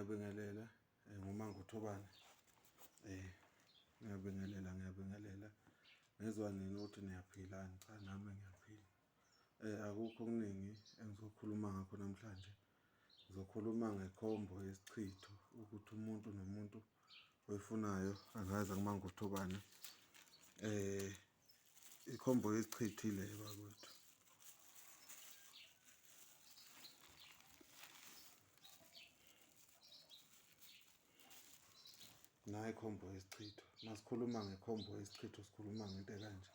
Ngiyabingelela nguMangothobane. Ngiyabingelela ngiyabingelela. Ngizwa nina ukuthi niyaphila, cha nami ngiyaphila. Akukho okuningi engizokhuluma ngakho namhlanje. Ngizokhuluma ngekhombo yesichitho ukuthi umuntu nomuntu oyifunayo angaza kuMangothobane. Ikhombo yesichitho ile bakwethu. Nayi ikhombo yesichitho. Masikhuluma ngekhombo yesichitho sikhuluma ngento ekanje.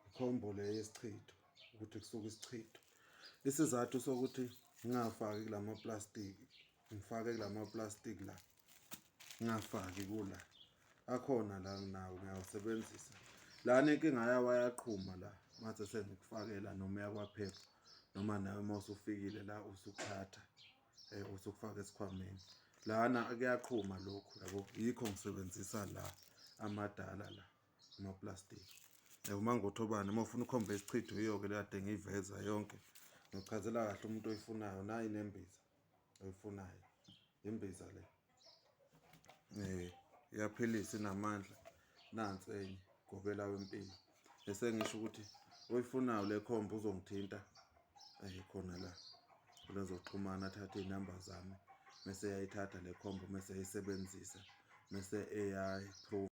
Ikhombo le yesichitho ukuthi kusuke isichitho. Isizathu sokuthi ngingafaki kulama plastiki, ngifake kulama plastiki la. Ngingafaki kula. Akhona la nginawo ngiyawasebenzisa. Lana inkinga yawo ayaqhuma la mase sengikufakela noma uyakwaphepha noma nawe uma usufikile la usukuthatha usukufaka esikhwameni. Lana kuyaqhuma lokhu yabo, yikho ngisebenzisa la amadala la amaplastiki. UMangothobane uma ufuna ukhomba isichitho yiyo-ke le kade ngiyiveza yonke. Ngichazela kahle umuntu oyifunayo nayi nembiza oyifunayo. Imbiza le. Iyaphilisa inamandla. Nansi enye gobela wempilo. Bese ngisho ukuthi oyifunayo le khomba uzongithinta khona la kulezoxhumana athathe iy'namba zami mese eyayithatha le khombo mese eyayisebenzisa mese eyayi-prove.